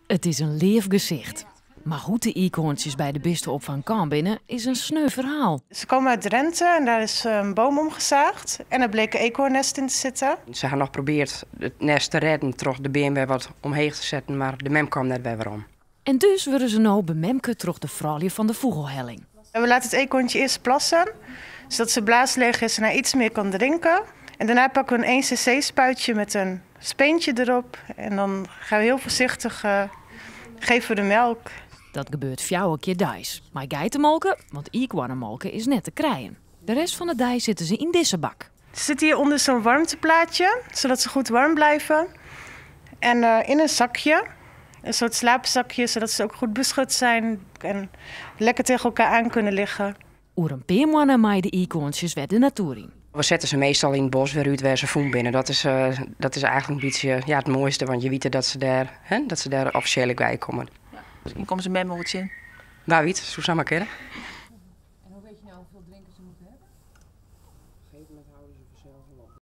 It is in leaf gesicht. Mar hoe't de iikhoarntsjes by de biste-opfang kaam binne, is in sneu ferhaal. Ze komen uit Drenthe en daar is een boom omgezaagd. En er bleken eekhoornnesten in te zitten. Se ha noch probearre it nêst te rêden troch de beam wer wat omheech te setten, mar de mem kaam net wer werom. En dus wurde se no bememke troch de froulju fan de Fûgelhelling. We laten het eekhoorntje eerst plassen, zodat zijn blaas leeg is en hij iets meer kan drinken. En daarna pakken we een 1 cc spuitje met een speentje erop. En dan gaan we heel voorzichtig, geven we de melk. Dat gebeurt fjouwer kear deis. Mei geitemolke, want iikhoarnemolke is net te krijen. De rest fan de dei sitte se yn dizze bak. Ze zitten hier onder zo'n warmteplaatje, zodat ze goed warm blijven. En in een zakje, een soort slaapzakje, zodat ze ook goed beschut zijn en lekker tegen elkaar aan kunnen liggen. Oer in pear moanne meie de iikhoarntsjes wer de natoer yn. We sette se meastal yn it bosk wer út wêr't se fûn binne. Dat is eigentlik in bytsje, ja, it moaiste, want je witte dat se dêr, hè, dat se dêr offisjeel ek weikomme. Ja, miskien komme se mem wol tsjin. Wa wit, soe samar kinne.